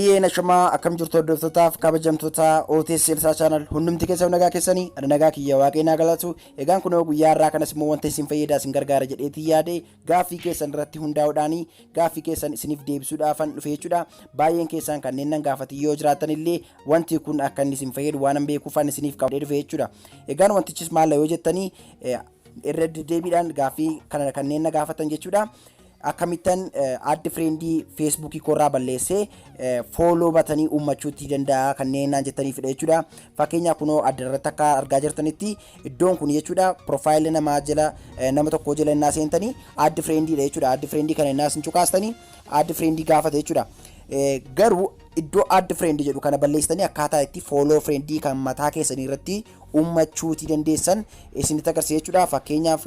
Yaayyee nashamaa, akkam jirtu hordoftootaaf kabajamtoota OTS Elsaa Channel? Hundumti keessan nagaa keessanii? Ani nagaa kiyya, waaqee naa galatu. Egaan kunoo guyyaa har'aa kanas immoo wanta isin fayyadaa, isin gargaara jedheetii yaade, gaaffii keessan irratti hundaa'uudhaan gaaffii keessan isiniif deebisuudhaafan dhufe jechuudha. Baay'een keessan kanneen nan gaafatan yoo jiraatan illee, wanti kun akka inni isin fayyadu waan an beekuufan isiniif qabadhee dhufe jechuudha. Egaan wantichis maal yoo jettanii, irra deddeebiidhaan gaaffii kana kanneen na gaafatan jechuudha. Akkamittan add friendii Facebookii koorraa balleessee follow buttonii uummachuutti danda'a kanneen naan jettaniifidha jechuudha. Fakkeenyaaf, kunoo adda irratti akka argaa jirtanitti iddoon kun jechuudha, profileii namaa jala, nama tokko jala innaa seentanii add friendiidha jechuudha. Add friendii kana innaa isin cuqaastanii add friendii gaafata jechuudha. Garuu iddoo add friendii jedhu kana balleessitanii akkaataa itti follow friendii kan mataa keessanii irratti uummachuutii dandeessan isinitti agarsiisa jechuudha. Fakkeenyaaf,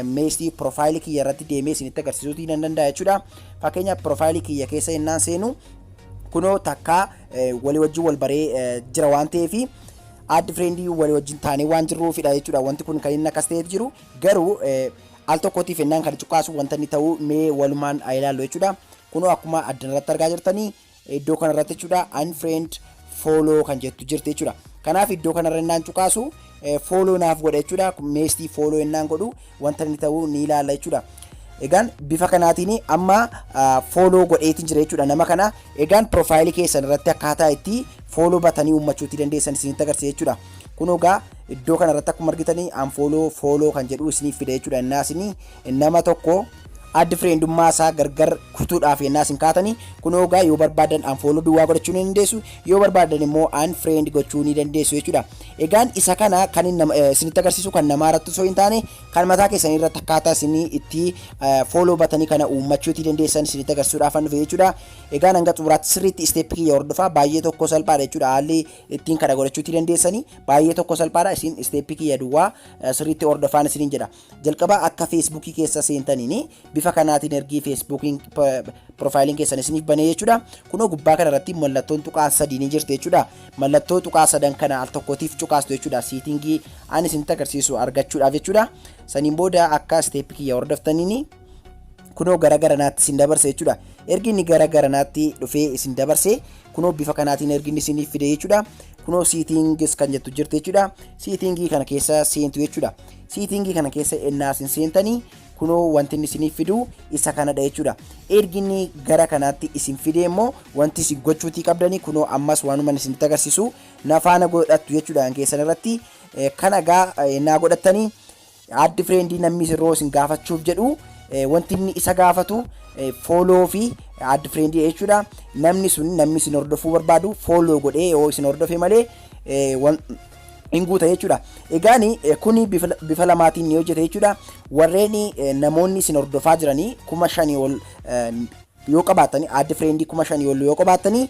meestii profileii kiyya irratti deemee isinitti agarsiisuutii nan danda'a jechuudha. Fakkeenyaaf, profileii kiyya keessa innaan seenu kunoo takkaa walii wajjin wal baree jira waan ta'eef, add friendii walii wajjin taanee waan jirruufidha jechuudha. Wanti kun kan inni akkas ta'eef jiru garuu al tokkootiif innaan kan cuqaasu wanta inni ta'u mee walumaan haa ilaallu jechuudha. Kunoo akkuma adda irratti argaa jirtanii iddoo kanarratti jechuudha, unfriend follow kan jettu jirti jechuudha. Kanaaf iddoo kanarra innaan cuqaasu follow naaf godha jechuudha. Meestii follow innaan godhu wanta inni ta'u ni ilaalla jechuudha. Egaan bifa kanaatiin amma follow godheetiin jira jechuudha nama kana. Egaan profileii keessan irratti akkaataa itti follow buttonii uummachuutti dandeessan isinitti agarsiisa jechuudha. Kun egaa iddoo kanarratti akkuma argitanii unfollow, follow kan jedhu isiniif fida jechuudha. Innaa isinii nama tokko add friendummaa isaa gargar kutuudhaaf yennaa isin kaatanii, kunoo egaa yoo barbaadan unfollow duwwaa godhachuu ni dandeessu, yoo barbaadan immoo unfriend gochuu ni dandeessu jechuudha. Egaan isa kana kan isinitti agarsiisu kan namaa irratti osoo hin taane, kan mataa keessanii irratti akkaataa isinii itti follow buttonii kana uummachuutii dandeessan isinitti agarsiisuudhaaf dhufe jechuudha. Egaan hanga xumuraatti sirriitti stepii kiyya hordofaa. Baay'ee tokko salphaadha jechuudha. Haalli ittiin kana godhachuutii dandeessanii baay'ee tokko salphaadha. Isin stepii kiyya duwwaa sirriitti hordofaan isiniin jedha. Jalqaba akka Facebookii keessa seentaniin bifa kanaatiin ergii Facebookiin profileiin keessan isiniif banee jechuudha. Kunoo gubbaa kana irratti mallattoon tuqaa sadii ni jirti jechuudha. Mallattoo tuqaa sadan kana al tokkootiif cuqaastu jechuudha. Settingii ani isinitti agarsiisu argachuudhaaf jechuudha. Saniin booda akka stepii kiyya hordoftaniin kunoo gara garanaatti isin dabarse jechuudha. Ergi inni gara garanaatti dhufee isin dabarse, kunoo bifa kanaatiin ergi inni isiniif fide jechuudha. Kunoo settings kan jettu jirti jechuudha. Settingii kana keessa seentu jechuudha. Settingii kana keessa ennaa isin seentanii, kunoo wanti inni isiniif fidu isa kanadha jechuudha. Ergi inni gara kanaatti isin fide immoo wanti isin gochuutii qabdanii kunoo ammas waanuma isinitti agarsiisu na faana godhattu jechuudha keessan irratti. Kana gaa ennaa godhattanii, add friendii namni sirroo isin gaafachuuf jedhu wanti inni isa gaafatu follow fi add friendii jechuudha. Namni sun, namni isin hordofuu barbaadu, follow godhee yoo isin hordofe malee hin guuta jechuudha. Egaan kuni bifa lamaatiin ni hojjeta jechuudha. Warreen namoonni isin hordofaa jiranii 5,000 ol yoo qabaatanii, add friendii 5,000 ol yoo qabaatanii,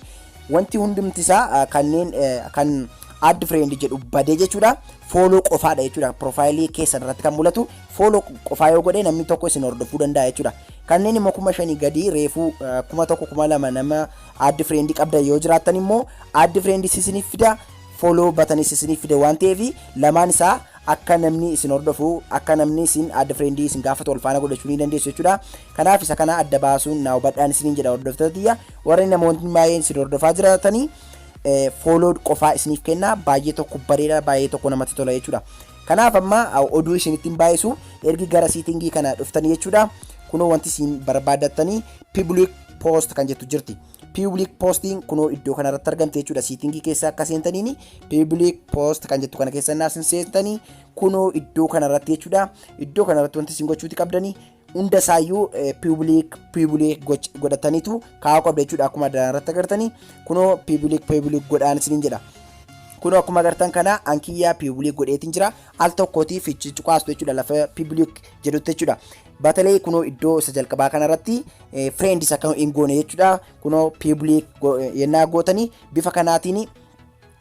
wanti hundumti isaa kanneen kan add friend jedhu badee jechuudha. Follow qofaadha jechuudha. Profileii keessan irratti kan mul'atu follow qofaa yoo godhe namni tokko isin hordofuu danda'a jechuudha. Kanneen immoo 5,000 gadi, reefuu 1,000, 2,000 nama add friendii qabdan yoo jiraattan immoo, add friendii isiniif fida, follow buttonis isiniif fide waan ta'eef, lamaan isaa akka namni isin hordofu, akka namni isin add friendii isin gaafatu wal faana godhachuu ni dandeessu jechuudha. Kanaaf isa kana adda baasuun naa hubadhaan isiniin jedha, hordoftoota tiyya. Warri namoonni baay'een isin hordofaa jiraatanii follow qofaa isiniif kenna. Baay'ee tokko bareeda, baay'ee tokko namatti tola jechuudha. Kanaaf amma oduu isinitti hin baay'isu. Ergi gara settingii kana dhuftanii jechuudha. Kunoo wanti isin barbaadattanii public post kan jettu jirti. Public postiin kunoo iddoo kanarratti argamte jechuudha. Settingii keessa akka seentaniin public post kan jettu kana keessa naaf seentanii, kunoo iddoo kanarratti jechuudha. Iddoo kanarratti wanti isin gochuuti qabdanii hunda isaayyuu public godhataniitu kaa'uu qabda jechuudha. Akkuma irratti agartanii kunoo public public godhaan isiniin jedha. Kunoo akkuma agartan kana ankiyyaa public godheetiin jira. Al tokkootiif cuqaastu jechuudha lafa public jedhutti jechuudha. Batalee kunoo iddoo isa jalqabaa kanarratti friends akka hin goone jechuudha. Kunoo public yennaa gootanii bifa kanaatiin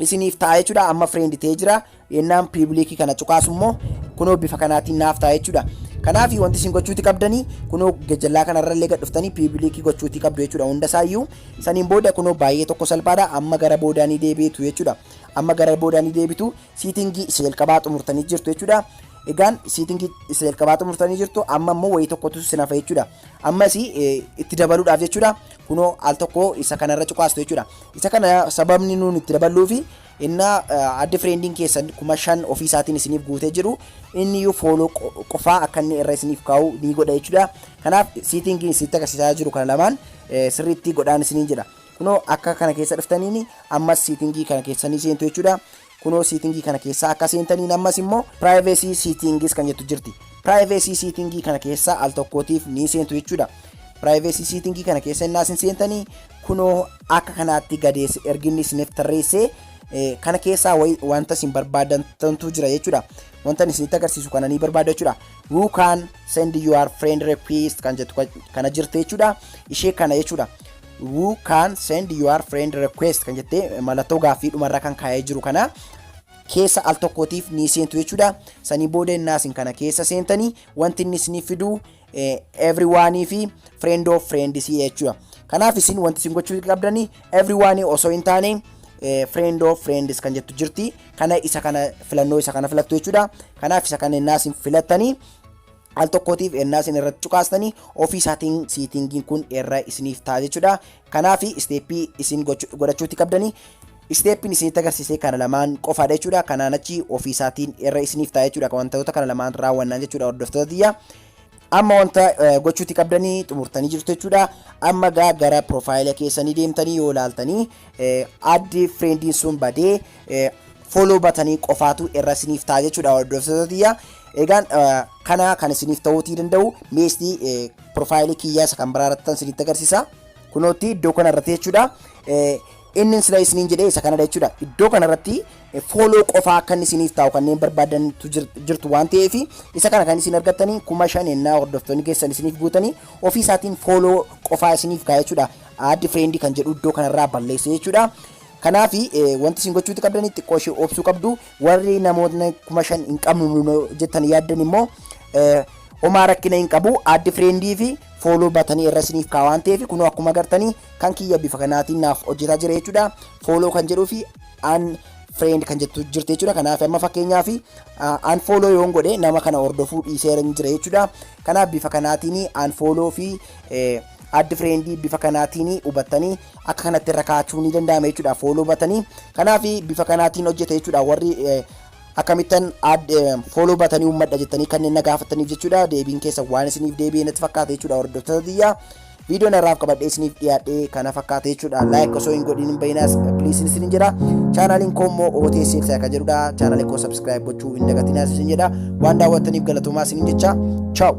isiniif ta'a jechuudha. Amma friend ta'ee jira. Yennaan publicii kana cuqaasu immoo kunoo bifa kanaatiin naaf ta'a jechuudha. Kanaaf wanti isin gochuuti qabdanii kunoo gajjallaa kanarra illee gad dhuftanii publicii gochuuti qabdu jechuudha hunda isaayyuu. Saniin booda kunoo baay'ee tokko salphaadha. Amma gara boodaanii deebiitu jechuudha. Amma gara boodaanii deebitu, settingii isa jalqabaa xumurtanii jirtu jechuudha. Egaan setting isa jalqabaa xumurtanii jirtu, amma immoo wayii tokkotu isin hafa jechuudha. Ammas itti dabaluudhaaf jechuudha. Kunoo al tokko isa kanarra cuqaastu jechuudha. Isa kana sababni nuun itti daballuufi inna add friendiin keessan 5000 ofii isaatiin isiniif guutee jiru, inni iyyuu follow qofaa akka inni irra isiniif kaa'u ni godha jechuudha. Kanaaf settingiin isinitti agarsiisaa jiru kana lamaan sirriitti godhaan isiniin jedha. Kunoo akka kana keessa dhuftaniin ammas setting kana keessanii seentu jechuudha. Kunoo setting kana keessa akka seentaniin ammas immoo privacy settings kan jettu jirti. Privacy setting kana keessa al tokkootiif ni seentu jechuudha. Privacy setting kana keessa innaa isin seentanii, kunoo akka kanaatti gadees erginni isiniif tarreessee, kana keessaa wanta isin barbaadantu jira jechuudha. Wanta isinitti agarsiisu kana ni barbaadu jechuudha. "Who can send your friend request" kan jettu kana jirte jechuudha. Ishee kana jechuudha. "Who can send your friend request" kan jettee mallattoo gaaffii dhumarra kan kaa'ee jiru kana keessa al tokkootiif ni seentu jechuudha. Sanii booda innaa isin kana keessa seentanii, wanti inni isiniif fidu everyone fi friend of friends jechuudha. Kanaaf isin wanti isin gochuu qabdanii everyone osoo hin taane friend of friends kan jettu jirti. Kana isa kana filannoo isa kana filattu jechuudha. Kanaaf isa kana innaa isin filattanii, al tokkootiif ennaa isin irratti cuqaastanii, ofii isaatiin settingiin kun irra isiniif ta'a jechuudha. Kanaaf step isin godhachuutti qabdanii steppiin isinitti agarsiisee kana lamaan qofaadha jechuudha. Kanaan achi ofii isaatiin irra isiniif ta'a jechuudha. Wantoota kana lamaan raawwannaan jechuudha, hordoftoota tiyya. Amma wanta gochuutti qabdanii xumurtanii jirtu jechuudha. Amma gaa gara profile keessanii deemtanii yoo ilaaltanii, add friendiin sun badee follow button qofaatu irra isiniif ta'a jechuudha, hordoftoota tiyya. Egaan kana kan isiniif ta'uutii danda'u meestii profile kiyyaa isa kan biraa irratti isinitti agarsiisa. Kunootti iddoo kana irratti jechuudha. Inni sila isiniin jedhee isa kanadha jechuudha. Iddoo kanarratti follow qofaa akka inni isiniif taa'u kanneen barbaadantu jirtu waan ta'eef, isa kana kan isin argattanii 5000 ennaa hordoftoonni keessan isiniif guutanii, ofii isaatiin follow qofaa isiniif kaa'e jechuudha. Add friend kan jedhu iddoo kanarraa balleesse jechuudha. Kanaaf wanti isin gochuuti qabdanii xiqqoo ishee obsuu qabdu. Warri namoonni 5000 hin qabnu jettan yaaddan immoo homaa rakkina hin qabu, add friend fi follow button irra isiniif kaa'u waan ta'eef, kunoo akkuma agartanii kan kiyya bifa kanaatiin naaf hojjetaa jira jechuudha. Follow kan jedhuu fi unfriend kan jettu jirti jechuudha. Kanaaf amma fakkeenyaaf unfollow yoon godhe, nama kana hordofuu dhiisee jira jechuudha. Kanaaf bifa kanaatiin unfollow fi add friend bifa kanaatiin hubattanii akka kanatti irra kaa'achuu ni danda'ama jechuudha. Follow button kanaaf bifa kanaatiin hojjeta jechuudha. Warri akkamittan follow button uummadha jettanii kanneen na gaafataniif jechuudha. Deebiin keessa waan isiniif deebi'e natti fakkaata jechuudha, hordoftoota tiyyaa. Viidiyoon irraaf qabadhee isiniif dhiyaadhee kana fakkaata jechuudha. Like osoo hin godhin hin bahinaas please isin jedha. Channeliin koo immoo OTS kan jedhudha. Channel koo subscribe gochuu hin dagatinaas isin jedha. Waan daawwattaniif galatoomaa isiniin jecha. Ciao.